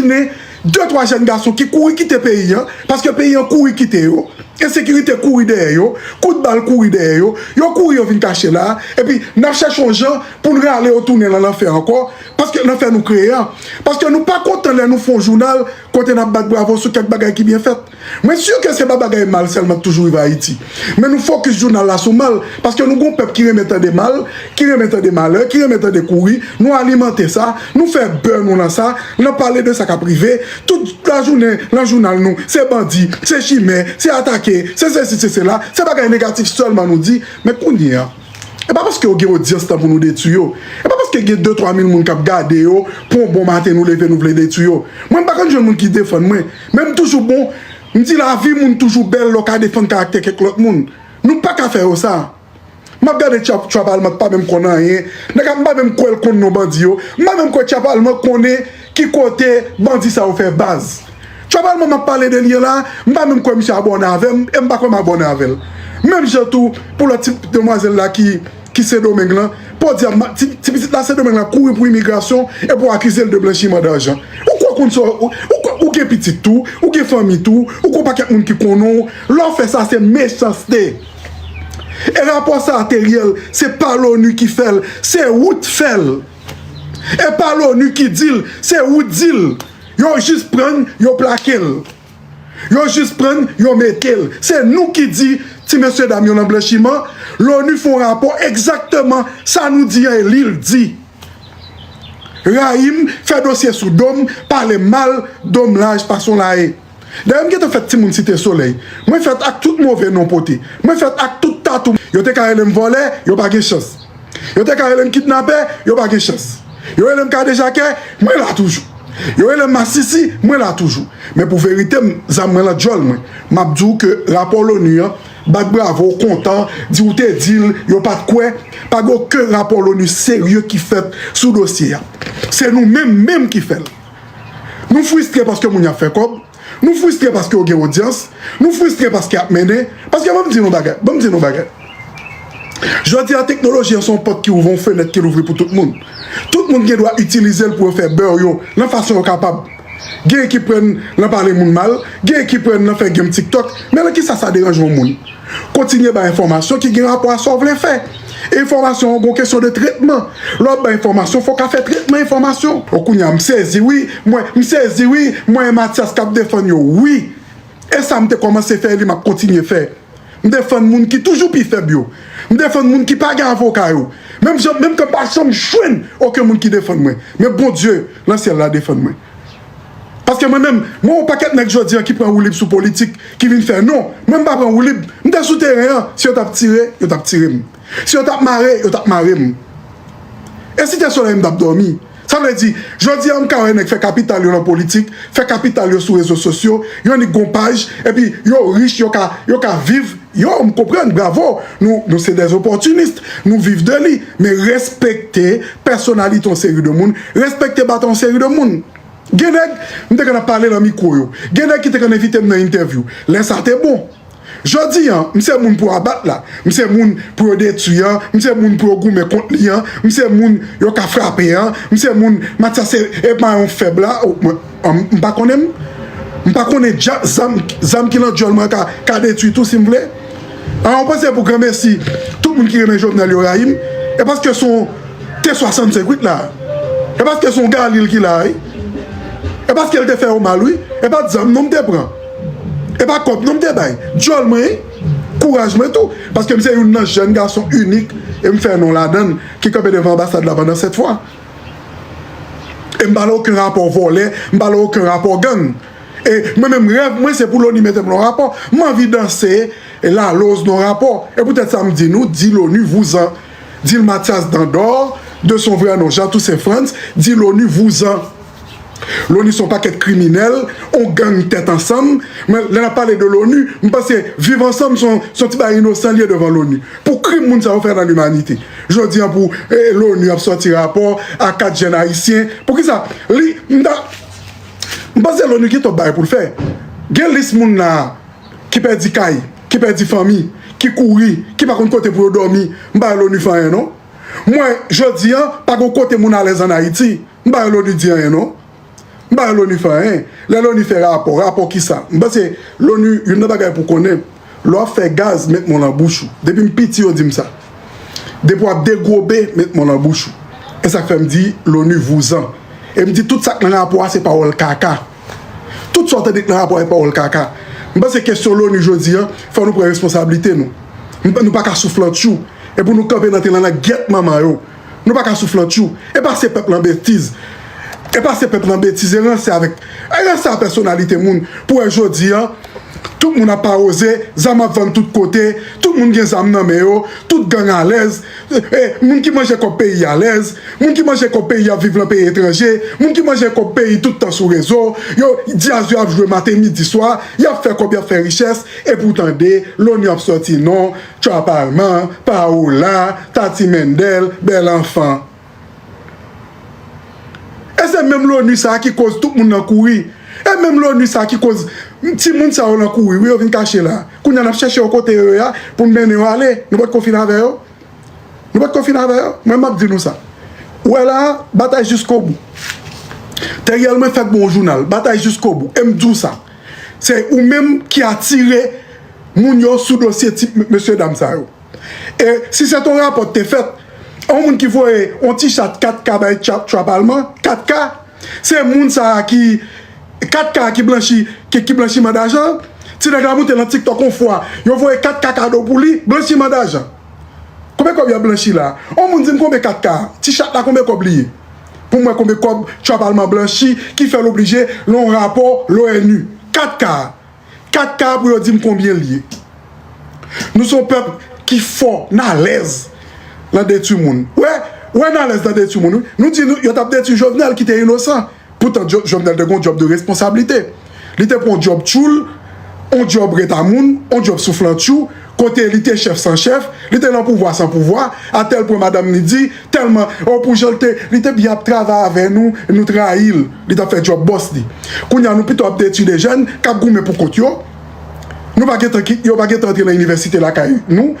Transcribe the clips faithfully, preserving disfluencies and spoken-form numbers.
Imajine de twa jèn gason ki kouri kite peyi an, paske peyi an kouri kite yo, ensekirite kouri dèyè yo, kout bal kouri dèyè yo, yo kouri yo vin kache la, epi n ap chèche yon jan pou n rale yo tounen nan lanfè ankò, paske lanfè nou kreye an. Paske nou pa kontan lè nou fè yon jounal kote n ap bat bravo sou kèk bagay ki byen fèt. Mwen si ke se pa bagay mal sèlman k toujou rive Ayiti. Men nou fokis jounal la sou mal, paske nou gon pèp ki renmen tande mal, ki renmen tande malè, ki renmen tande kouri, nou alimante sa, nou fè bè nou nan sa, n ap pale de sa k ap rive, tout lajounen nan jounal nou, se bandi, se chimè, se atake, se sesi, se sela, se bagay negatif sèlman nou di, men kounye a, e pa paske yo gen odyans tan pou nou detwi yo, e pa paske gen de twa mil moun k ap gade yo, pou yon bon maten nou leve nou vle detwi yo. Mwen m pa konn jwenn moun ki defann mwen, men m toujou bon, m di lavi moun toujou bèl lè w ka defann karaktè kèk lòt moun. Nou pa ka fè yo sa. M ap gade Tchap Tchap Alman k pa menm konn anyen. Nèg la m pa menm kwè l konn non bandi yo. M pa menm kwè Tchap Alman konnen ki kote bandi sa yo fè baz. Tchap Alman m ap pale de li an la, m pa menm kwè misye abòne avè m, e m pa kwè m abòne avè l. Menm jan tou, pou lòt ti demwazèl la ki, ki Sendomeng lan, podyab, ma- ti, ti pitit la Sendomeng lan kouri pou imigrasyon e pou akize l de blanchiman dajan. Ou kwè konn sa, ou, ou, kwè- ou gen pitit tou, ou gen fanmi tou, ou gon pakèt moun ki konnen w. Lè w fè sa, se mechanste. E rapò sa a te reyèl, se pa Loni ki fè l, se ou t fè l. E pa Loni ki di l, se ou t di l. Yo jis pran l, yo plake l. Yo jis pran l, yo mete l. Se nou ki di ti mesye dam yo nan blanchiman. Loni fè yon rapò egzakteman sa nou di an e li l di. Rayi m, fè dosye sou do m, pale m mal, do m laj, pa son laye. Dayè m gentan fèt timoun Site Solèy. Mwen fèt ak tout move non pote. Mwen fèt ak tout tatou. Yo te ka rele m vòlè, yo pa gen chans. Yo te ka rele m kidnapè, yo pa gen chans. Yo rele m kadejakè, mwen la toujou. Yo rele m masisi, mwen la toujou. Men pou verite m, zam mwen lan djòl mwen. M ap di w ke rapò Loni an, bat bravo, kontan, di w te di l, yo pa t kwè. Pa gen okenn rapò Loni serye ki fèt sou dosye a. Se nou menm menm ki fè l. Nou fristre paske moun y ap fè kòb. Nou fristre paske yo gen odyans. Nou fristre paske y ap mennen. Paske ban m di nou bagay. Ban m di nou bagay. Jodi a, teknoloji an se yon pòt ki ouvri, yon fenèt ki louvri pou tout moun. Tout moun gen dwa itilize l pou yo fè bè yo, nan fason yo kapab. Gen ki pran nan pale moun mal, gen ki pran nan fè game TikTok, men nan kisa sa deranje yon moun? Kontinye bay enfòmasyon ki gen rapò a sa w vle fè. Enfòmasyon an gon kesyon de tretman. Lè w ap bay enfòmasyon, fò w ka fè tretman enfòmasyon. O kounye a, m sezi wi, mwen, m sezi wi, mwen e Mathias k ap defann yo wi. E sa m te kòmanse fè, e li m ap kontinye fè. M defann moun ki toujou pi fèb yo. M defann moun ki pa gen avoka yo. Menm jan, menm ke m pa janm jwenn okenn moun ki defann mwen. Men Bondye nan syèl la defann mwen. Paske mwen menm, mwen yon pakèt nèg jodi an ki pran woulib sou politik, ki vin fè non. Mwen m pa pran woulib. M te sou teren an, si yo t ap tire, yo t ap tire m. Si yo t ap mare, yo t ap mare m. E Site Solèy m t ap dòmi. Sa vle di, jodi a m ka wè nèg fè kapital yo nan politik, fè kapital yo sou rezo sosyo, yo annik gon paj, epi yo rich, yo ka, yo ka viv, yo, m konprann, bravo, nou, nou se des opportunistes, nou viv de li, men respekte pèsonalite yon seri de moun, respekte batay yon seri de moun. Gen nèg, m te konn ap pale nan mikwo yo, gen nèg ki te konn envite m nan entèvyou, lè sa te bon. Jodi an, m se moun pou yo abat la. M se moun pou yo detwi an. M se moun pou yo goumen kont li an. M se moun yo ka frape an. M se moun Mathias e, e mayon fèb la. O, mwen, an, m pa konnen m. M pa konnen dja, zam, zam ki nan djòl mwen ka, ka detwi tou si m vle. An, ou panse pou granmesi, tout moun ki renmen Jovenel yo rayi m? E paske se yon T swasannsenk wi k la. E paske se yon Galil ki la wi. E paske l te fè yo mal wi. E pa t zam non m te pran. E pa kòb non m te bay. Djòl mwen wi. Kouraj mwen tou. Paske m se youn nan jèn gason inik e m fè non ladan l ki kanpe devan anbasad la pandan sèt fwa. E m pa nan okenn rapò vòlè, m pa nan okenn rapò gang. E mwen menm rèv mwen se pou Loni mete m nan rapò. M anvi danse Laloz nan rapò. E poutèt sa m di nou, di Loni vouzan. Di l Mathias Dandor, de son vrai nom Jean Toussaint Frantz, di Loni vouzan. Loni se yon pakèt kriminèl, yon gang tèt ansanm. Men lè n ap pale de Loni, m panse viv ansanm se yon, se yon ti bagay inosan l ye devan Loni. Pou krim moun sa yo fè nan limanite. Jodi an pou eh, Loni ap sòti rapò a kat jèn ayisyen. Poukisa? Li, m ta, m panse Loni gen twòp bagay pou l fè. Gen lis moun la a ki pèdi kay, ki pèdi fanmi, ki kouri, ki pa konn kote pou yo dòmi, m pa wè Loni fè anyen non. Mwen, jodi an, pa gon kote moun alèz ann Ayiti, m pa wè Loni di anyen non. M pa wè Loni fè anyen. Lè Loni fè rapò, rapò kisa? M panse Loni, youn nan bagay pou konnen, lè w ap fè gaz, met men w nan bouch ou. Depi m piti, yo di m sa. Depi w ap degwobe, met men w nan bouch ou. E sa k fè m di Loni vouzan. E m di tout sa k nan rapò a se pawòl kaka. Tout sa w tande k nan rapò a se pawòl kaka. M panse kesyon Loni jodi a, fò nou pran responsablite nou. Nou, nou pa ka souflantchou. E pou nou kanpe nan teren nan gyèt manman yo. Nou pa ka souflantchou. E pase pèp lan betiz. E pase pèp lan betiz. E ranse avèk, e ranse a pèsonalite moun. Pou wè jodi a, tout moun ap pawoze, zam ap vann tout kote, tout moun gen zam nan men yo, tout gang alèz, e, moun ki manje kòb peyi alèz, moun ki manje kòb peyi ap viv lan peyi etranje, moun ki manje kòb peyi tout tan sou rezo, yo, dyaz yo ap jwe maten, midi, swa, y ap fè kòb, y ap fè richès, epi w tande, Loni ap sòti non, Trapalman, Paola, Tati Mendel, Bèl Anfan. E se menm Loni sa a ki koz tout moun nan kouri. E menm Loni sa a ki koz timoun sa yo nan kouri, wi, yo vin kache la. Kounye a n ap chèche yo kote yo ye a pou n mennen yo ale. Nou potko fin avè yo. Nou potko fin avè yo. Mwen, m ap di nou sa. Ou wè la, batay jiskobou. Teriel, mwen fèk ba w jounal. Batay jiskobou. E m di w sa. Se ou menm ki atire moun yo sou dosye ti mesye dam sa yo. E si se t on rapò te fèt, on moun ki voye on ti chat kat ka bay Trapalman, kat ka, se moun sa a ki, kat ka ki blanchi, ki, ki blanchiman dajan. Ti nèg la moute lan TikTok on fwa, yo voye kat ka kado pou li, blanchiman dajan. Konbyen kòb y ap blanchi la? On moun di m konbyen kat ka, ti chat la konbyen kòb li ye? Pou m wè konbyen kòb Trapalman blanchi ki fè l oblije lan on rapò l'ONU. Kat ka. Kat ka pou yo di m konbyen l ye. Nou se yon pèp ki fò, n alèz nan detwi moun. Wè, wè n alèz nan detwi moun, wi. Nou di nou, yo t ap detwi Jovenel ki te inosan. Poutan, Jo-, Jovenel te gen yon djòb de responsablite. Li te pran yon djòb tchoul, yon djòb reta moun, yon djòb souflantchou, kote li te chèf san chèf, li te nan pouvwa san pouvwa, a tèl pwen madanm li di, tèlman, o, pou jan l te, li te byen ap travay avè nou, nou trayi l. Li t ap fè djòb bòs li. Kounye a, nou pito ap detwi de jèn k ap goumen pou kont yo. Nou pa gentan ki, yo pa gentan antre nan inivèsite lakay nou,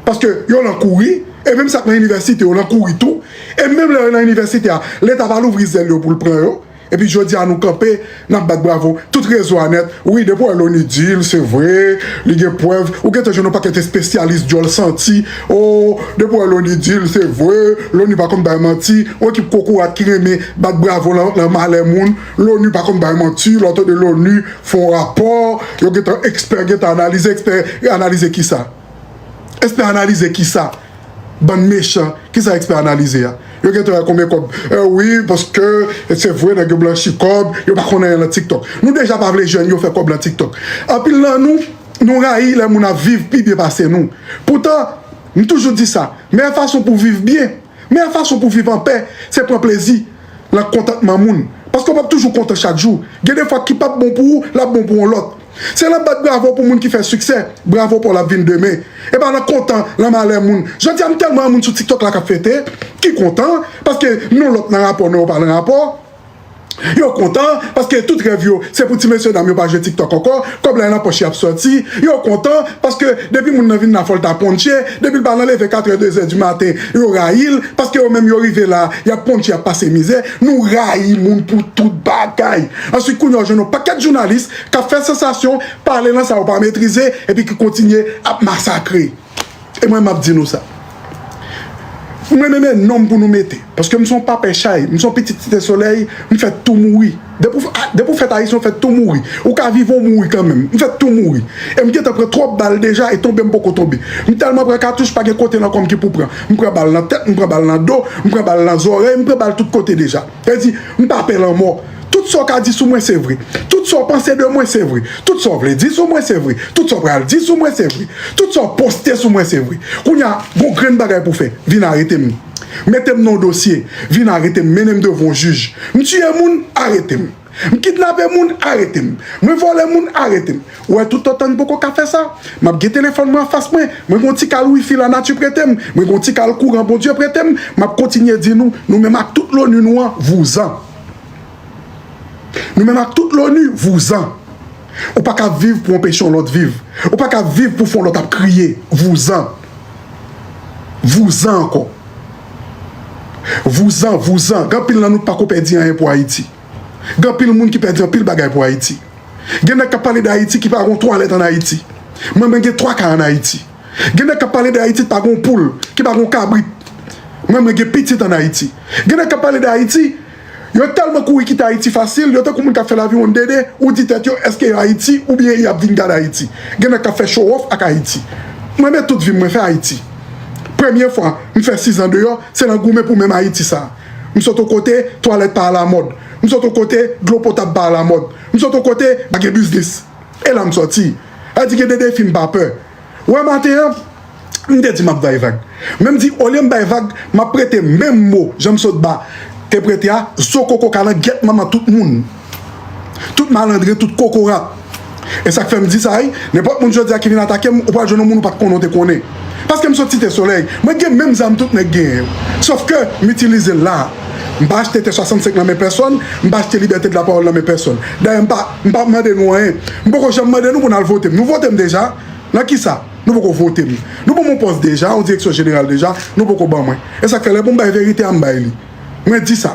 paske yo lan kouri, e menm sa k nan inivèsite, yo lan kouri tou. E menm lè yo nan inivèsite a, Leta pa louvri zèl yo pou l pran yo. Epi jodi a nou kanpe, n ap bat bravo. Tout rezo a nèt. Wi, depi w wè Loni di l, se vre, li gen prèv. Ou gentan jwenn yon pakèt espesyalis djòl santi. O, depi w wè Loni di l, se vre, Loni pa konn bay manti. Yon ekip kokorat ki renmen bat bravo lan, lan malè moun. Loni pa konn bay manti, lè w tande Loni fè yon rapò, yo gentan ekspè, gentan analize, ekspè analize kisa? Ekspè analize kisa? Bann mechan, kisa ekspè analize a? Yo gentan wè konbyen kòb. E wi, paske se vre, nèg yo blanchi kòb, yo pa konn anyen lan TikTok. Nou deja pa vle jèn yo fè kòb lan TikTok. Anpil nan nou, nou rayi lè moun ap viv pi byen pase nou. Poutan, m toujou di sa, meyè fason pou viv byen, meyè fason pou viv anpè, se pran plezi lan kontantman moun. Paske w p ap toujou kontan chak jou. Gen de fwa ki p ap bon pou ou, l ap bon pou yon lòt. Se lan bat bravo pou moun ki fè siksè, bravo pa w l ap vin demen. E pa nan kontan, lan malè moun. Jodi a, m tèlman moun sou TikTok la k ap fete, ki kontan, paske nou lòt lan rapò, nou yo pa lan rapò. Yo kontan, paske tout rèv yo, se pou ti mesye dam yo pa jwe TikTok ankò, kòb la nan pòch y ap sòti. Yo kontan, paske depi moun nan vin la, fò l ta ponche, depi l pa nan leve katrè, dezè di maten, yo rayi l, paske yo menm yo rive la, y ap ponche, y ap pase mizè. Nou rayi moun pou tout bagay. Answit, kounye a, w jwenn yon pakèt jounalis k ap fè sansasyon, pale lan sa yo pa metrize, epi ki kontinye ap masakre. E mwen, m ap di nou sa. Mwen menm, e non m pou nou mete. Paske m se yon papè chay, m se yon pitit Site Solèy, m fèt tou mouri. Depi w, a, depi w fèt Ayisyen, w fèt tou mouri. Ou ka viv, ou mouri kanmenm. M fèt tou mouri. E m gentan pran twòp bal deja, e tonbe m poko tonbe. M tèlman pran katouch, pa gen kote nan kò m ki pou pran. M pran bal nan tèt, m pran bal nan do, m pran bal nan zòrèy, m pran bal tout kote deja. Sa vle di, m pa pè lanmò. Tout sa w ka di sou mwen, se vre. Tout sa w panse de mwen, se vre. Tout sa w vle di sou mwen, se vre. Tout sa w pral di sou mwen, se vre. Tout sa w poste sou mwen, se vre. Kounye a, gon grenn bagay pou fè. Vin arete m. Mete m nan yon dosye. Vin arete m. Mennen m devan yon jij. M tiye moun, arete m. M kidnape moun, arete m. Mwen vòlè moun, arete m. Ou wè, toutotan n poko ka fè sa, m ap gen telefòn mwen anfas mwen. Mwen gen yon ti kal wifi lanati prete m. Mwen gen yon ti kal kouran Bondye prete m. M ap kontinye di nou, nou menm ak tout l'ONU nou an, vouzan. Nou menm ak tout l'ONU, vouzan. Ou pa ka viv pou anpeche yon lòt viv. Ou pa ka viv pou fè yon lòt ap kriye. Vouzan. Vouzan ankò. Vouzan, vouzan. Gen anpil nan nou k pako pèdi anyen pou Ayiti. Gen anpil moun ki pèdi anpil bagay pou Ayiti. Gen nèg k ap pale de Ayiti ki pa gon twalèt ann Ayiti. Mwen menm gen twa kay ann Ayiti. Gen nèg k ap pale de Ayiti ki pa gon poul, ki pa gon kabrit. Mwen menm gen pitit ann Ayiti. Gen nèg k ap pale de Ayiti, yo tèlman kouri kite Ayiti fasil, yo tankou moun k ap fè lavi yon dede, ou di tèt yo, èske yo Ayiti oubyen y ap vin gade Ayiti? Gen nèg k ap fè show off ak Ayiti. Mwen men tout vi m mwen fè Ayiti. Premye fwa m fè sizan deyò, se nan goumen pou menm Ayiti sa. M sot yon kote, twalèt pa alamòd. M sot yon kote, dlo potab pa alamòd. M sot yon kote, pa gen biznis. E la m sòti. Sa di gen de defi m pa pè. Wè maten an, m te di m ap bay vag. Men m di olye m bay vag, m ap prete menm mo jan m sot ba te prete a, zo koko ka nan gyèt manman tout moun. Tout malandren, tout kokorat. E sa k fè m di sa, wi, nenpòt moun jodi a ki vin atake m, ou pral jwenn yon moun ou pa t konnen ou te konnen. Paske m sot Site Solèy, mwen gen menm zam tout nèg genyen yo. Sòf ke m itilize l la. M pa achte T swasannsenk nan men pèsonn, m pa achte libète de lapawòl nan men pèsonn. Dayè, m pa, m pa mande nou anyen. M poko janm mande nou pou n al vote m. Nou vote m deja? Nan kisa? Nou poko vote m. Nou ban m yon pòs deja, yon direksyon jeneral deja, nou poko ban mwen. E sa k fè lè pou m bay verite a, m bay li. Mwen di sa.